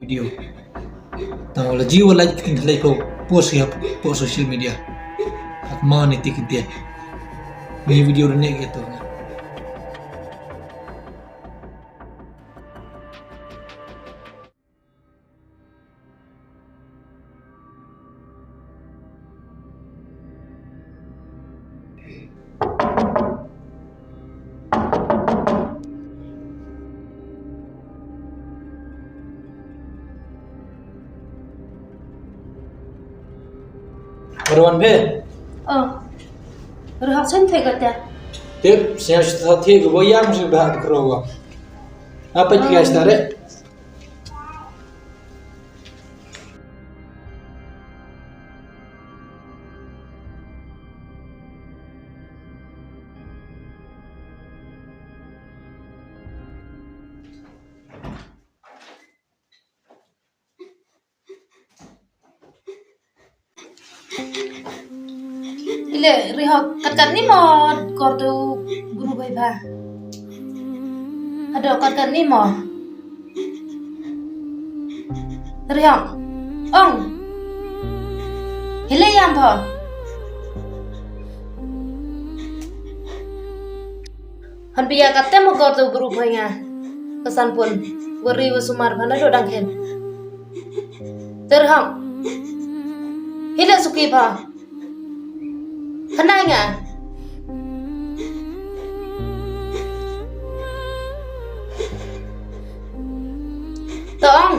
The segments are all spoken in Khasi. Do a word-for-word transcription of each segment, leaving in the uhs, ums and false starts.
Video. Tang wala ji wala ki tin thalai ko post ya po social media. At ma ni ti ki dia. Ni video ne ki to. Ruan be. Oh. Ruhak sen te kata. Tip, siang sita te ke boyang sih bah krowa. Apa tiga sita re? Ile, Rihok, kat kat ni mo kor tu guru bai ba. Ado kat kat ni mo. Rihok. Ong. Ile yang pho. Han pia kat te mo kor tu guru bai nga. Kesan pun. Wari wa sumar bana do dang hen. Terhang. Hila suki pha. Khanai nga. Tong.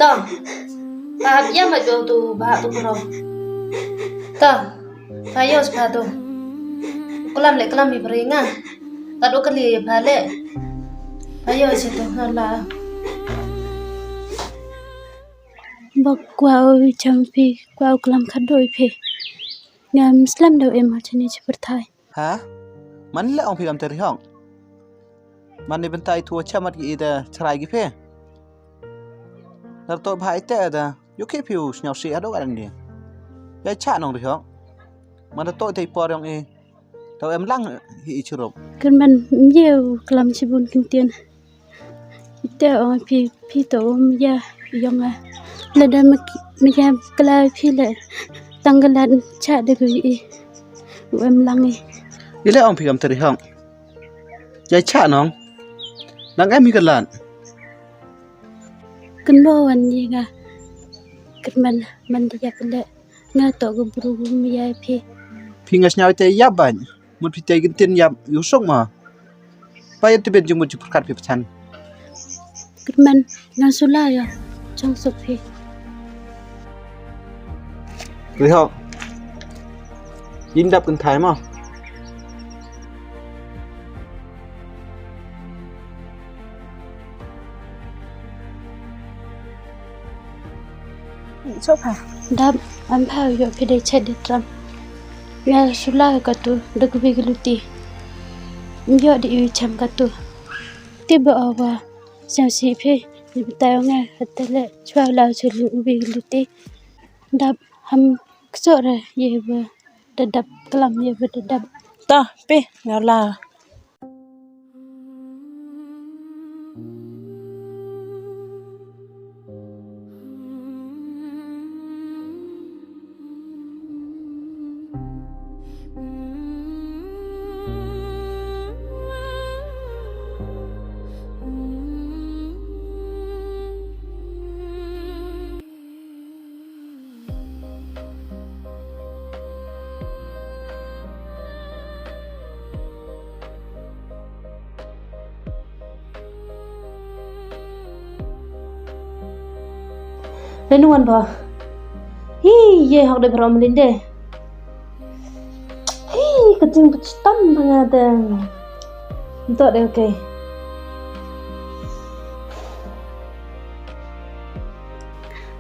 Tong. Pha hap yam ma jong tu ba tu kro. Tong. Pha yo sha tu. Klam le klam mi bri nga. Ka do kali pha le. Pha yo sha tu hala. Ba kwah u cham phi, kwah u klam khadduh ïa phi. Ngam slem da u em ha chini chi pyrthai. Ha? Man la ong phi kam te Rihok. Man ni bentai tu cha mat ki ida chrai ki phi. Nar to bha ite da. Yu ki phi u sñiaw si ado kan ni. Ya cha nong Rihok. Man to te por yong i. Tau em lang hi i chirup. Kyrmen mye u klam chibun kin tien. Ite ong phi phi to um ya yong a. Lada mya kla phi le tang galat cha de gu i. U em lang i. Ile ong phi kam te Rihok. Ya cha nong. Nang em hi galat. Kynmo wan yi nga. Kyrmen man de ya pele. Nga to gu bru gu mya phi. Phi nga sñiaw te ya ban. Mut phi te kin tin yap yu suk ma. Pa yat tibet jung mut ju pyrkhat phi pchan. Kyrmen ngan sula ya. Chang suk phi. Rihok. Yin dap kynthai ma. Chopha. Dap am pha yo phi dei chet dei tram. Nga sula katu da kubi gluti. Yo di yu cham katu. Ti ba awa siang si phi ni bita yo nga hatale chwa la chulu ubi gluti. Dap ham ksore ye ba dadap klam ye ba dadap. Ta pi nga la. Lenu wan ba. Hi, ye hok de brom linde. Hi, ka jing ba chitam ba nga de. Ntok de, okay.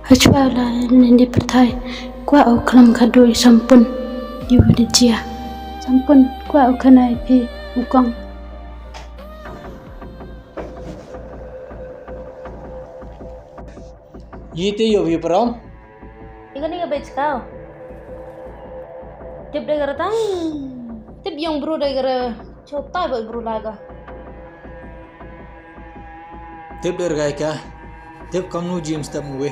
Hachwa la nindi pyrthai, kwah u klam khadduh i Sampun, i wa de jia. Sampun, kwah u khana i phi u kong. Yi te yo yu prom. Inga ni nga bai chkau. Tip de gara tang. Tip yong bru de gara. Chau tai bai bru laga. Tip de re kai ka. Tip kamnu James tip mu we.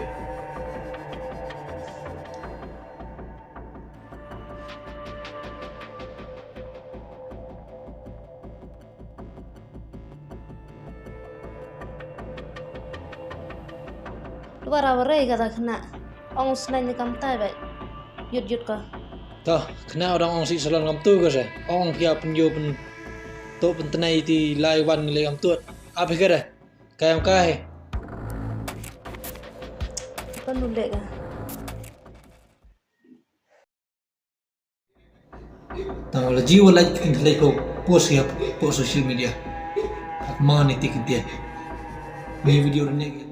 Dwara wara ka da kena. Ong snai ni kam tai bai. Yut yut ka. Ta, kena orang ong si salon kam tu ka se. Ong kia penjo pen. Tu pentenai ti lai wan ni lai kam tu. Apa kira? Kayam kai. Apa nundek ka? Tang la jiwa la kin tlei ko post ya po social media. At ma ni tikin dia. Ni video ni.